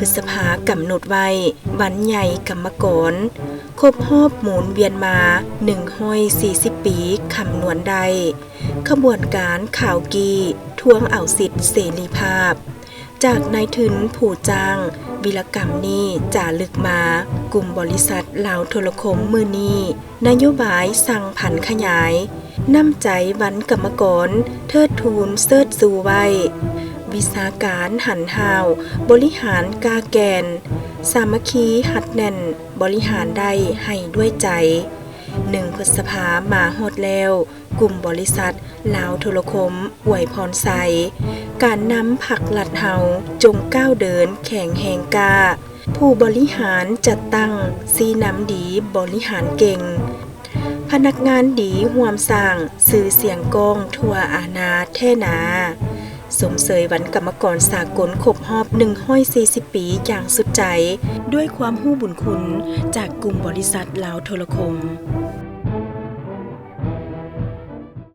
ພຶດສະພາກຳນົດໄວ້ ວັນໃຫຍ່ກຳມະກອນ ຄົບຮອບໝູນວຽນມາ ໜຶ່ງຮ້ອຍສີ່ສິບປີ ຄຳນວນໄດ້ ຂະບວນການຂ່າວກີ້ ທວງເອົາສິດເສລີພາບ ຈາກນາຍທຶນຜູ້ຈ້າງ ວິລະກຳນີ້ຈາລຶກມາ ກຸ່ມບໍລິສັດລາວໂທລະຄົມມື້ນີ້ ນະໂຍບາຍສັ່ງຜັນຂະຫຍາຍ ນ້ຳໃຈວັນກຳມະກອນ ເທີດທູນເຊີດຊູໄວ້ ວິຊາການຫັນຫ້າວ ບໍລິຫານກ້າແກ່ນ ສາມັກຄີຮັດແໜ້ນ ບໍລິຫານໄດ້ໃຫ້ດ້ວຍໃຈ. ໜຶ່ງ ພຶດສະພາມາຮອດແລ້ວ ກຸ່ມບໍລິສັດລາວໂທລະຄົມອວຍພອນໄຊ ການນຳພັກລັດເຮົາ ຈົ່ງກ້າວເດີນແຂງແຮງກ້າ ຜູ້ບໍລິຫານຈັດຕັ້ງຊີ້ນຳດີບໍລິຫານເກັ່ງ ພະນັກງານດີຮ່ວມສ້າງຊື່ສຽງກ້ອງທົ່ວອານາແທ້ນາ. ຊົມເຊີຍວັນກຳມະກອນສາກົນຄົບຮອບໜຶ່ງຮ້ອຍສີ່ສິບປີຢ່າງສຸດໃຈ ດ້ວຍຄວາມຮູ້ບຸນຄຸນຈາກກຸ່ມບໍລິສັດລາວໂທລະຄົມ.